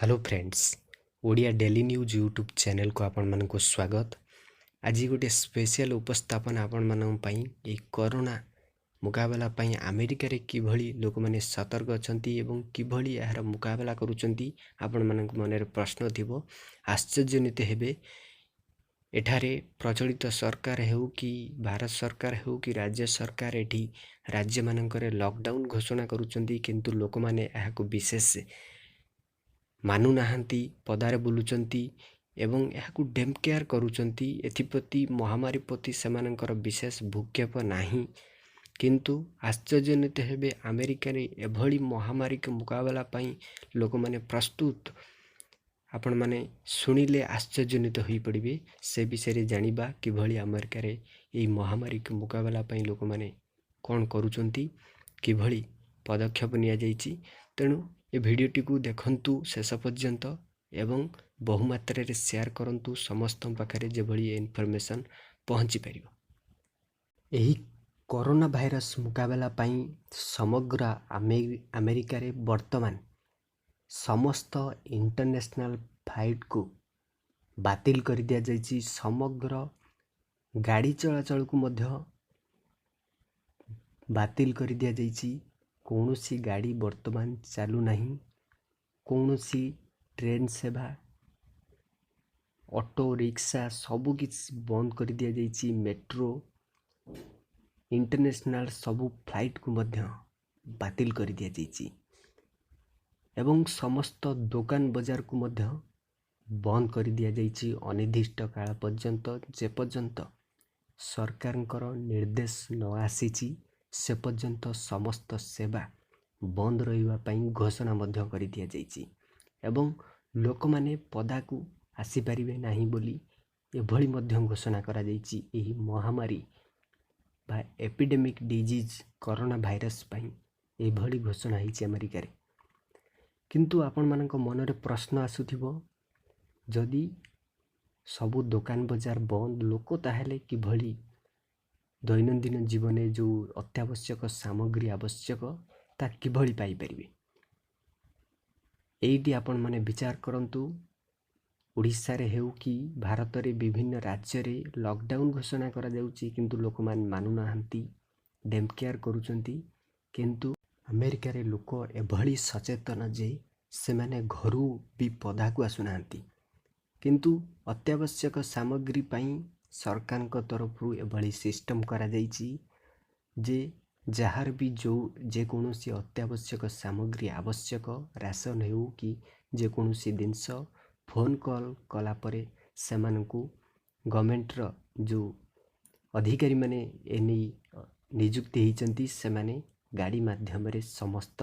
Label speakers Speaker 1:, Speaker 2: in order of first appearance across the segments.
Speaker 1: Hello friends, Odia daily news YouTube ଚ୍ୟାନେଲକୁ ଆପଣମାନଙ୍କୁ ସ୍ୱାଗତ। ଆଜି ଗୋଟିଏ ସ୍ପେଶିଆଲ ଉପସ୍ଥାପନା ଆପଣମାନଙ୍କ ପାଇଁ। ଏହି କରୋନା ମୁକାବିଲା ପାଇଁ ଆମେରିକାରେ କିଭଳି ଲୋକମାନେ ସତର୍କ ଅଛନ୍ତି ଏବଂ କିଭଳି ଏହାର ମୁକାବିଲା କରୁଛନ୍ତି, ଆପଣମାନଙ୍କ ମନରେ ପ୍ରଶ୍ନ ଥିବ। ଆଶ୍ଚର୍ଯ୍ୟାନ୍ୱିତ ହେବେ। ଏଠାରେ ପ୍ରଚଳିତ ସରକାର ହେଉ କି ଭାରତ ସରକାର ହେଉ କି ରାଜ୍ୟ ସରକାର, ଏଠି ରାଜ୍ୟମାନଙ୍କରେ ଲକଡାଉନ୍ ଘୋଷଣା କରୁଛନ୍ତି, କିନ୍ତୁ ଲୋକମାନେ ଏହାକୁ ବିଶେଷ ମାନୁନାହାନ୍ତି। ପଦାରେ ବୁଲୁଛନ୍ତି ଏବଂ ଏହାକୁ ଡେମ୍ କେୟାର କରୁଛନ୍ତି। ଏଥିପ୍ରତି, ମହାମାରୀ ପ୍ରତି ସେମାନଙ୍କର ବିଶେଷ ଭ୍ରୂକ୍ଷେପ ନାହିଁ। କିନ୍ତୁ ଆଶ୍ଚର୍ଯ୍ୟାନ୍ୱିତ ହେବେ, ଆମେରିକାରେ ଏଭଳି ମହାମାରୀକୁ ମୁକାବିଲା ପାଇଁ ଲୋକମାନେ ପ୍ରସ୍ତୁତ। ଆପଣମାନେ ଶୁଣିଲେ ଆଶ୍ଚର୍ଯ୍ୟାନ୍ୱିତ ହୋଇପଡ଼ିବେ। ସେ ବିଷୟରେ ଜାଣିବା, କିଭଳି ଆମେରିକାରେ ଏହି ମହାମାରୀକୁ ମୁକାବିଲା ପାଇଁ ଲୋକମାନେ କ'ଣ କରୁଛନ୍ତି, କିଭଳି ପଦକ୍ଷେପ ନିଆଯାଇଛି। ତେଣୁ ଏ ଭିଡ଼ିଓଟିକୁ ଦେଖନ୍ତୁ ଶେଷ ପର୍ଯ୍ୟନ୍ତ ଏବଂ ବହୁମାତ୍ରାରେ ସେୟାର କରନ୍ତୁ ସମସ୍ତଙ୍କ ପାଖରେ, ଯେଭଳି ଏ ଇନଫର୍ମେସନ୍ ପହଞ୍ଚି ପାରିବ। ଏହି କରୋନା ଭାଇରସ୍ ମୁକାବିଲା ପାଇଁ ସମଗ୍ର ଆମେରିକାରେ ବର୍ତ୍ତମାନ ସମସ୍ତ ଇଣ୍ଟରନ୍ୟାସନାଲ୍ ଫ୍ଲାଇଟ୍କୁ ବାତିଲ କରିଦିଆଯାଇଛି। ସମଗ୍ର ଗାଡ଼ି ଚଳାଚଳକୁ ମଧ୍ୟ ବାତିଲ କରିଦିଆଯାଇଛି। କୌଣସି ଗାଡ଼ି ବର୍ତ୍ତମାନ ଚାଲୁନାହିଁ। କୌଣସି ଟ୍ରେନ୍ ସେବା, ଅଟୋ ରିକ୍ସା ସବୁକିଛି ବନ୍ଦ କରିଦିଆଯାଇଛି। ମେଟ୍ରୋ, ଇଣ୍ଟରନ୍ୟାସନାଲ୍ ସବୁ ଫ୍ଲାଇଟ୍କୁ ମଧ୍ୟ ବାତିଲ କରିଦିଆଯାଇଛି ଏବଂ ସମସ୍ତ ଦୋକାନ ବଜାରକୁ ମଧ୍ୟ ବନ୍ଦ କରିଦିଆଯାଇଛି ଅନିର୍ଦ୍ଦିଷ୍ଟ କାଳ ପର୍ଯ୍ୟନ୍ତ। ଯେପର୍ଯ୍ୟନ୍ତ ସରକାରଙ୍କର ନିର୍ଦ୍ଦେଶ ନ ଆସିଛି, ସେ ପର୍ଯ୍ୟନ୍ତ ସମସ୍ତ ସେବା ବନ୍ଦ ରହିବା ପାଇଁ ଘୋଷଣା ମଧ୍ୟ କରିଦିଆଯାଇଛି ଏବଂ ଲୋକମାନେ ପଦାକୁ ଆସିପାରିବେ ନାହିଁ ବୋଲି ଏଭଳି ମଧ୍ୟ ଘୋଷଣା କରାଯାଇଛି। ଏହି ମହାମାରୀ ବା ଏପିଡେମିକ୍ ଡିଜିଜ୍ କରୋନା ଭାଇରସ୍ ପାଇଁ ଏଭଳି ଘୋଷଣା ହେଇଛି ଆମେରିକାରେ। କିନ୍ତୁ ଆପଣମାନଙ୍କ ମନରେ ପ୍ରଶ୍ନ ଆସୁଥିବ, ଯଦି ସବୁ ଦୋକାନ ବଜାର ବନ୍ଦ, ଲୋକ ତାହେଲେ କିଭଳି ଦୈନନ୍ଦିନ ଜୀବନରେ ଯେଉଁ ଅତ୍ୟାବଶ୍ୟକ ସାମଗ୍ରୀ ଆବଶ୍ୟକ, ତା କିଭଳି ପାଇପାରିବେ? ଏଇଠି ଆପଣମାନେ ବିଚାର କରନ୍ତୁ। ଓଡ଼ିଶାରେ ହେଉ କି ଭାରତରେ ବିଭିନ୍ନ ରାଜ୍ୟରେ ଲକଡାଉନ୍ ଘୋଷଣା କରାଯାଉଛି, କିନ୍ତୁ ଲୋକମାନେ ମାନୁନାହାନ୍ତି, ଡେମ୍ କେୟାର କରୁଛନ୍ତି। କିନ୍ତୁ ଆମେରିକାରେ ଲୋକ ଏଭଳି ସଚେତନ ଯେ ସେମାନେ ଘରୁ ବି ପଦାକୁ ଆସୁନାହାନ୍ତି। କିନ୍ତୁ ଅତ୍ୟାବଶ୍ୟକ ସାମଗ୍ରୀ ପାଇଁ ସରକାରଙ୍କ ତରଫରୁ ଏଭଳି ସିଷ୍ଟମ୍ କରାଯାଇଛି ଯେ ଯାହାର ବି ଯେଉଁ ଯେକୌଣସି ଅତ୍ୟାବଶ୍ୟକ ସାମଗ୍ରୀ ଆବଶ୍ୟକ, ରାସନ ହେଉ କି ଯେକୌଣସି ଜିନିଷ, ଫୋନ୍ କଲ୍ କଲା ପରେ ସେମାନଙ୍କୁ ଗଭର୍ଣ୍ଣମେଣ୍ଟର ଯେଉଁ ଅଧିକାରୀମାନେ ଏନେଇ ନିଯୁକ୍ତି ହେଇଛନ୍ତି, ସେମାନେ ଗାଡ଼ି ମାଧ୍ୟମରେ ସମସ୍ତ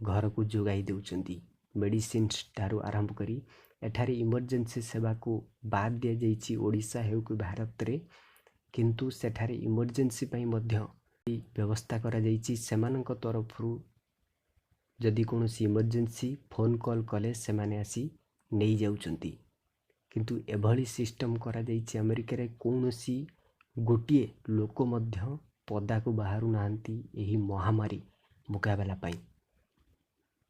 Speaker 1: ଘରକୁ ଯୋଗାଇ ଦେଉଛନ୍ତି। ମେଡ଼ିସିନ୍ସ ଠାରୁ ଆରମ୍ଭ କରି ଏଠାରେ ଇମର୍ଜେନ୍ସି ସେବାକୁ ବାଦ୍ ଦିଆଯାଇଛି, ଓଡ଼ିଶା ହେଉ କି ଭାରତରେ। କିନ୍ତୁ ସେଠାରେ ଇମର୍ଜେନ୍ସି ପାଇଁ ମଧ୍ୟ ବ୍ୟବସ୍ଥା କରାଯାଇଛି। ସେମାନଙ୍କ ତରଫରୁ ଯଦି କୌଣସି ଇମର୍ଜେନ୍ସି ଫୋନ୍ କଲ୍ କଲେ ସେମାନେ ଆସି ନେଇଯାଉଛନ୍ତି। କିନ୍ତୁ ଏଭଳି ସିଷ୍ଟମ୍ କରାଯାଇଛି ଆମେରିକାରେ, କୌଣସି ଗୋଟିଏ ଲୋକ ମଧ୍ୟ ପଦାକୁ ବାହାରୁ ନାହାନ୍ତି ଏହି ମହାମାରୀ ମୁକାବିଲା ପାଇଁ।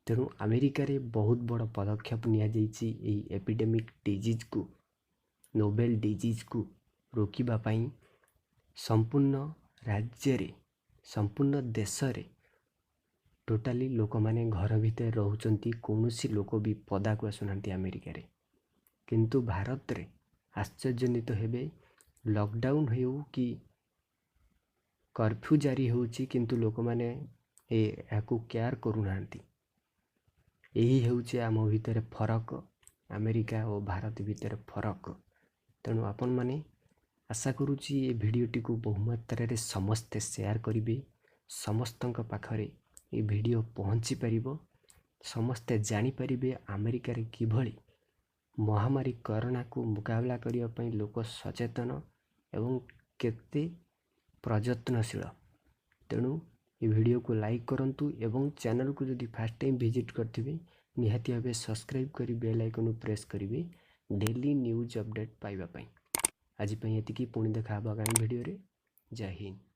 Speaker 1: ତେଣୁ ଆମେରିକାରେ ବହୁତ ବଡ଼ ପଦକ୍ଷେପ ନିଆଯାଇଛି ଏହି ଏପିଡେମିକ୍ ଡିଜିଜ୍କୁ, ନୋଭେଲ୍ ଡିଜିଜ୍କୁ ରୋକିବା ପାଇଁ। ସମ୍ପୂର୍ଣ୍ଣ ରାଜ୍ୟରେ, ସମ୍ପୂର୍ଣ୍ଣ ଦେଶରେ ଟୋଟାଲି ଲୋକମାନେ ଘର ଭିତରେ ରହୁଛନ୍ତି। କୌଣସି ଲୋକ ବି ପଦାକୁ ଆସୁନାହାନ୍ତି ଆମେରିକାରେ। କିନ୍ତୁ ଭାରତରେ ଆଶ୍ଚର୍ଯ୍ୟାନ୍ୱିତ ହେବେ, ଲକଡାଉନ୍ ହେଉ କି କର୍ଫ୍ୟୁ ଜାରି ହେଉଛି, କିନ୍ତୁ ଲୋକମାନେ ଏହାକୁ କେୟାର କରୁନାହାନ୍ତି। ଏହି ହେଉଛି ଆମ ଭିତରେ ଫରକ, ଆମେରିକା ଓ ଭାରତ ଭିତରେ ଫରକ। ତେଣୁ ଆପଣମାନେ, ଆଶା କରୁଛି ଏ ଭିଡ଼ିଓଟିକୁ ବହୁମାତ୍ରାରେ ସମସ୍ତେ ସେୟାର କରିବେ। ସମସ୍ତଙ୍କ ପାଖରେ ଏ ଭିଡ଼ିଓ ପହଞ୍ଚି ପାରିବ। ସମସ୍ତେ ଜାଣିପାରିବେ ଆମେରିକାରେ କିଭଳି ମହାମାରୀ କରୋନାକୁ ମୁକାବିଲା କରିବା ପାଇଁ ଲୋକ ସଚେତନ ଏବଂ କେତେ ପ୍ରଯତ୍ନଶୀଳ। ତେଣୁ ଏ ଭିଡ଼ିଓକୁ ଲାଇକ୍ କରନ୍ତୁ ଏବଂ ଚ୍ୟାନେଲକୁ ଯଦି ଫାର୍ଷ୍ଟ ଟାଇମ୍ ଭିଜିଟ୍ କରିଥିବେ, ନିହାତି ଭାବେ ସବସ୍କ୍ରାଇବ୍ କରି ବେଲ୍ ଆଇକନ୍କୁ ପ୍ରେସ୍ କରିବେ ଡେଲି ନ୍ୟୁଜ୍ ଅପଡ଼େଟ୍ ପାଇବା ପାଇଁ। ଆଜି ପାଇଁ ଏତିକି। ପୁଣି ଦେଖା ହେବ ଆଗାମୀ ଭିଡ଼ିଓରେ। ଜୟ ହିନ୍ଦ।